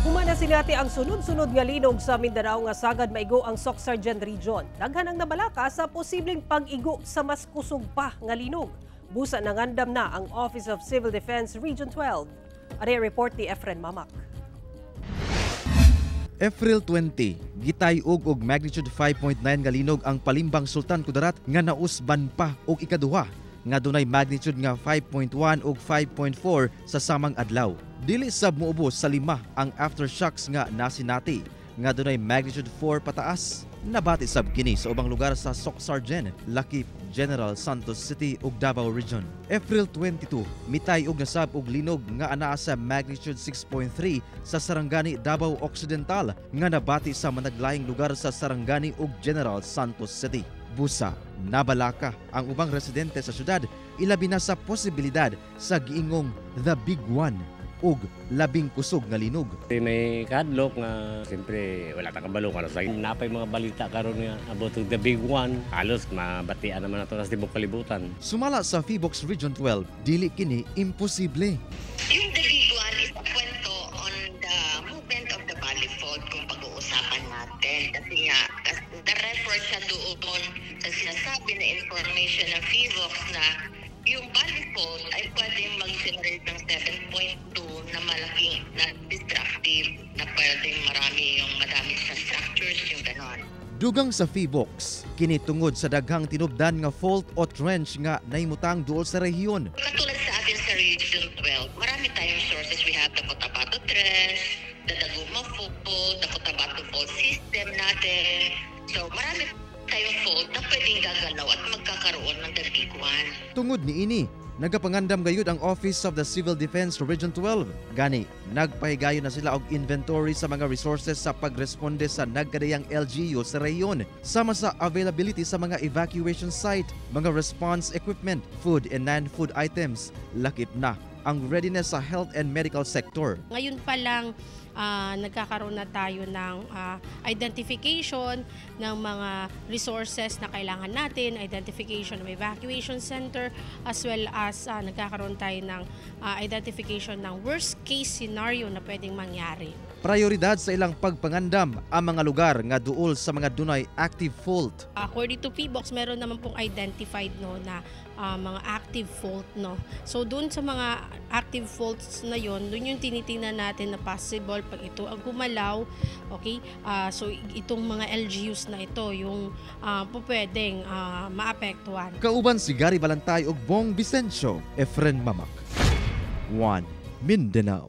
Human nasinati ang sunod-sunod nga linog sa Mindanao nga sagad maigo ang Soccsksargen Region, daghan ang nabalaka sa posibleng pag-igo sa mas kusog pa nga linog. Busa nangandam na ang Office of Civil Defense Region 12. Ari report ni Efren Mamak. April 20, gitay-og og magnitude 5.9 nga linog ang Palimbang, Sultan Kudarat nga nausban pa og ikaduha nga dunay magnitude nga 5.1 ug 5.4 sa samang adlaw. Dili sab moubos sa 5 ang aftershocks nga nasinati nga dunay magnitude 4 pataas. Nabati sab kini sa ubang lugar sa Soccsksargen, Lakip, General Santos City ug Davao Region. April 22, mitay-og na sab og linog nga anaa sa magnitude 6.3 sa Sarangani, Davao Occidental nga nabati sa managlaing lugar sa Sarangani ug General Santos City. Busa, nabalaka ang ubang residente sa syudad, ilabi na sa posibilidad sa giingong The Big One ug labing kusog nga linog. May kadlok nga siyempre wala ta kabalo karon sa napay mga balita karon nga about the big one, halos mabatian naman nato sa tibok kalibutan. Sumala sa Phivolcs Region 12, dili kini imposible. Yung the big one is a kwento on the movement of the Bali Fault kung pag-uusapan natin. Kasi nga, the refer siya doon sa sinasabi na information ng Phivolcs na yung Bali Fault ay pwedeng mag-generate ng 7.2 na malaking na destructive na pwedeng marami yung madami sa structures, yung ganon. Dugang sa Phivolcs, kini tungod sa daghang tinubdan nga fault o trench nga nahimutang duol sa rehiyon. Katulad sa atin sa Region 12, marami tayong sources. We have the Cotabato Trench, the Daguma Fault, the Cotabato Fault System natin. So marami tayong fault na pwedeng gagalaw at magkakaroon ng the big one. Tungod niini, nagapangandam gayud ang Office of the Civil Defense Region 12. Gani, nagpahigayon na sila og inventory sa mga resources sa pagresponde sa nagkadayang LGU sa rehiyon, sama sa availability sa mga evacuation site, mga response equipment, food and non-food items, lakip na ang readiness sa health and medical sector. Ngayon pa lang nagkakaroon na tayo ng identification ng mga resources na kailangan natin, identification ng evacuation center, as well as nagkakaroon tayo ng identification ng worst case scenario na pwedeng mangyari. Prioridad sa ilang pagpangandam ang mga lugar nga duol sa mga dunay active fault. According to Phivolcs, meron naman pong identified, no, na mga active fault, no. So doon sa mga active faults na yon, doon yung tinitingnan natin na possible pag ito ang gumalaw, okay? So itong mga LGUs na ito yung po pwedeng maapektuhan. Kauban si Gary Balantay ug Bong Vicencio, Efren Mamak. 1 Mindanao.